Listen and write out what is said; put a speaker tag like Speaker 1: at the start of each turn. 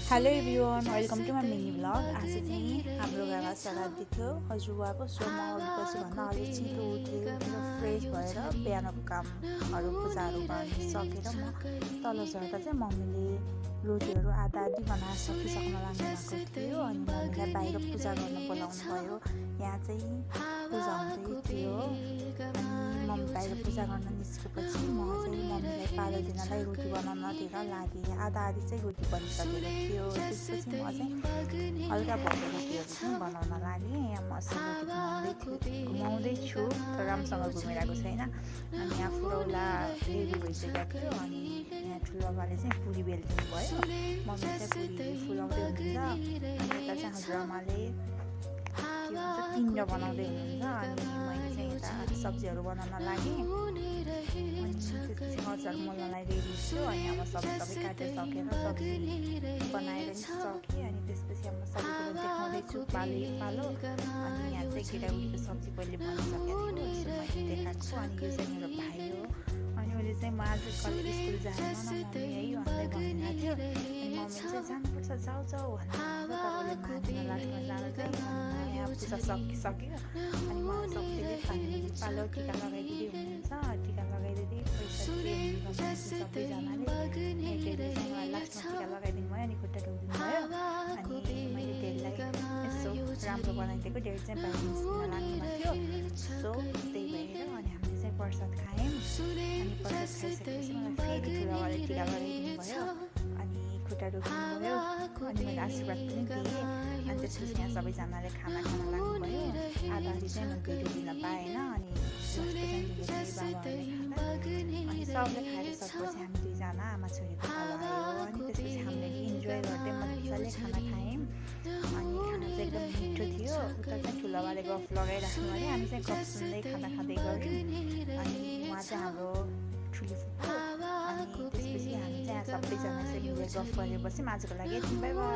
Speaker 1: Hello everyone, welcome to my mini vlog. आज चाहिँ हाम्रो घरमा श्राद्ध थियो हजुरबाको। सो म अघि भन्दा अलि छिटो उठेर फ्रेस भएर बिहानको कामहरू पूजाहरू गर्न सकेर म तल झर्दा चाहिँ मम्मीले रोटीहरू आधा आधी बनाएर सकिसक्न लाग्नु भएको थियो। अनि मम्मीलाई बाहिर पूजा गर्न बोलाउनु भयो। यहाँ चाहिँ पूजा हुँदै थियो। अनि मम्मी बाहिर पूजा गर्न निस्केपछि म चाहिँ मम्मीलाई पालो दिनलाई रोटी बनाउनतिर लागेँ। आधा आधी चाहिँ रोटी बनिसकेको थियो। त्यसपछि म चाहिँ हल्का भोको रोटीहरू चाहिँ बनाउन लागेँ। यहाँ म रोटी घुमाउँदैछु तर राम्रोसँग घुमिरहेको छैन। अनि यहाँ फुरौला रेडी भइसकेको थियो। अनि यहाँ ठुलो बाबाले चाहिँ पुरी बेलिदिनु भयो। मम्मी चाहिँ पुरी फुलाउँदै हुनुहुन्छ। अनि यता चाहिँ हजुरआमाले के भन्छ पिण्ड बनाउँदै हुनुहुन्छ। अनि मैले चाहिँ यता सब्जीहरू बनाउन लागेँ। अनि त्यसपछि अचार मोल्नलाई रेडी छु। अनि अब सबै काटेर सकेर सब्जी बनाएर सकेँ। अनि त्यसपछि अब सबैकुरो देखाउँदैछु पालो। अनि यहाँ चाहिँ केटाकेटीको सब्जी पहिले बनिसकेको थियो। यसो मैले देखाएको। अनि यो चाहिँ मेरो भाइ हो। अनि उसले चाहिँ म आज कलेज स्कुल जान्न मम्मी है भन्दै भनिरहेको थियो। अनि मम्मीले चाहिँ जानुपर्छ जाऊ भन्नुहुन्छ। तर उसले मानेन लास्टमा जानु चाहिँ। यहाँ पूजा सकिसक्यो। अनि मलाई सबैले पालो टिका लगाइदिँदै हुनुहुन्छ। टिका लगाइदिँदै पैसा दिँदै सबैजनाले चाहिँ मलाई लास्टमा टिका लगाइदिनु भयो। अनि खुट्टा ढोकिदिनु भयो। अनि मैले डेलीलाई यसो राम्रो बनाइदिएको। डेली चाहिँ बाहिर निस्किन लाग्नुमा थियो। सो त्यही भएर अनि हामीले चाहिँ प्रसाद खायौँ। अनि प्रसाद खाइसकेपछि मलाई फेरि ठुलोबाले टिका लगाइदिनु भयो। अनि खुट्टा ढोकिदिनु भयो। अनि मैले आशीर्वाद पनि दिएँ। अनि त्यसपछि यहाँ सबैजनाले खाना लाग्नुभयो। आधा आधी चाहिँ म भिडियो दिन पाएन। अनि अनि सबले खाएर सकेपछि हामी दुईजना आमा छोरीको तल आयो। अनि त्यसपछि हामीले इन्जोय गर्दै मजाले खाना खायौँ। अनि खाना चाहिँ एकदम मिठो थियो। उता चाहिँ ठुलोबाले गफ लगाइराख्नु भयो। हामी चाहिँ गफ सुन्दै खाना खाँदै गऱ्यौँ। अनि उहाँ चाहिँ हाम्रो ठुलो फुपू। अनि त्यसपछि हामी चाहिँ सबैजना चाहिँ मिलेर गफ गरेर बस्यौँ। आजको लागि बाई बाई।